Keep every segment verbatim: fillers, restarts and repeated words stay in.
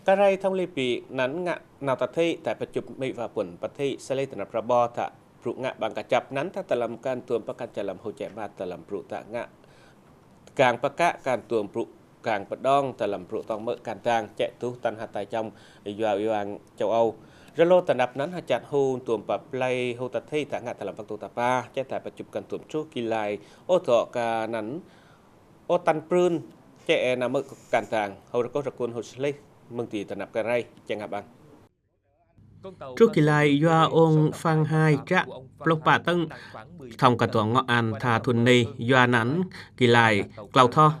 Ka rai thông lê pĭ năn ngă nau ta thĭ ta pơčŭp mĭ va pŭn pơthĭ sa lê ta năp rơbo ta brŭ ngă ƀăng kơjăp năn ta tơlăm kan tuôm pơkăn jơlăm hô jĕ ƀă tơlăm brŭ ta ngă gang pơkă kan tuôm brŭ gang pơđong tơlăm brŭ tong mơ̆ kan dang jĕ tuh tăn ha tai jŏng yua yuang châu Âu. Rơlô ta năp năn ha jăt hô tuôm pă play hô ta thĭ ta ngă tơlăm pơk tu ta pa jĕ ta pơčŭp kan tuôm čuh ki lai ô thŏ ka năn ô tăn prưn jĕ e na mơ̆ kan dang hô rơkôh rơkun hô slih mơ̆ng ti ta năp ka rai jĕ ngă ƀăng. Truh ki lai yua ong phang hai tră pluh pă tơ̆ng thông ka tuang ngŏ an tha thun nê yua năn ki lai klâu thoh.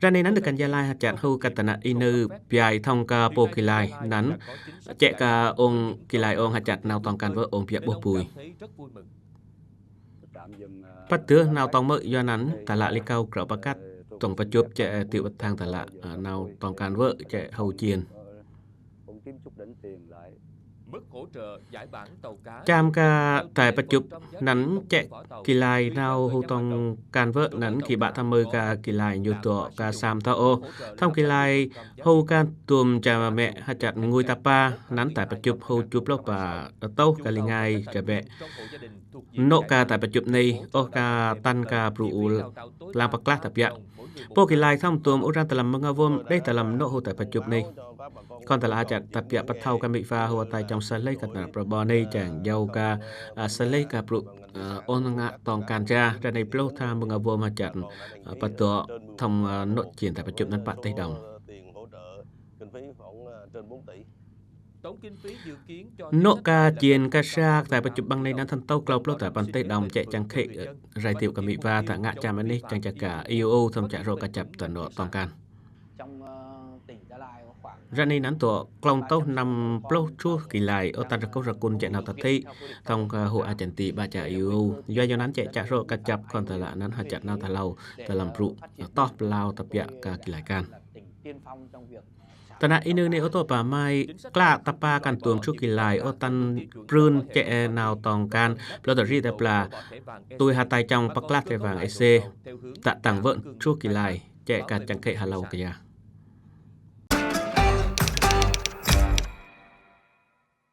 Ră nê năn dơ̆ kăn Gia Lai ha jăt hô ka tơnă i nư biai thông ka pô ki lai năn jĕ ka ong ki lai ong ha jăt nau tong kan vơ̆ ong biă ƀuh pui. Păt dơ̆ nau tong mơ̆ yua năn tơlă lê kâu krao pơkăt tong pơčŭp jĕ ti ŭt thang tơlă nau tong kan vơ̆ jĕ hô jên. Čam ka tai pơčŭp năn jĕ ki lai nau hô tong kan vơ̆ năn ki ƀă tham mơ ka ki lai ñu dŏ ka sam thơ ô. Thông ki lai hô kan tuôm jă mĕ ha jăt ngui ta pa năn tai pơčŭp hô čup lŏ pă tôh ka li ngai jă mĕ. Nô̆ ka tai pơčŭp nê, ôh ka tăn ka brŭ u lang pơklah ta biă. Pô ki lai thông tuôm ôran tơlăm mơng a vôm đei tơlăm nô̆ hô tai pơčŭp nê. Kon tơlă ha jăt ta biă pơthâu ka mĭ va hô tai jŏng sa lê ka tơnă prơbo nê jang yau ka sa lê ka brŭ ôn ngă tong kan ja ră nê pluh tha mơng a vôm ha jăt pơdŏ thông nô̆ jên tai pơčŭp năn pă têh đŏng. Nô̆ ka jên ka sa tai pơčŭp ƀăng nê năn thăn tâu klâu pluh tai păn têh đŏng jĕ čang khĕ rai tiŏ ka mĭ va ta ngă čam anih čang čă ka i u u thông čă rŏ ka jăp ta nô̆ tong kan. Ră nê năn tŏ klông tôh năm pluh čuh ki lai ô tăn rơkôh rơkun jĕ nau ta thĭ thông ka hô a jăn ti ƀă čă i u u yua yua năn jĕ čă rŏ ka jăp kon tơlă năn ha jăt nau ta hlâo tơlăm brŭ toh plao ta biă ka ki lai kan. Tơnă i nư nê ô tô pă mai klă ta pa kan tuôm čuh ki lai ô tăn prưn jĕ e nau tong kan plơ tơ ri ta pla tui ha tai jŏng pơklah te vang ê sê ta tăng vơ̆ čuh ki lai jĕ ka čang khĕ ha hlâo ka ya.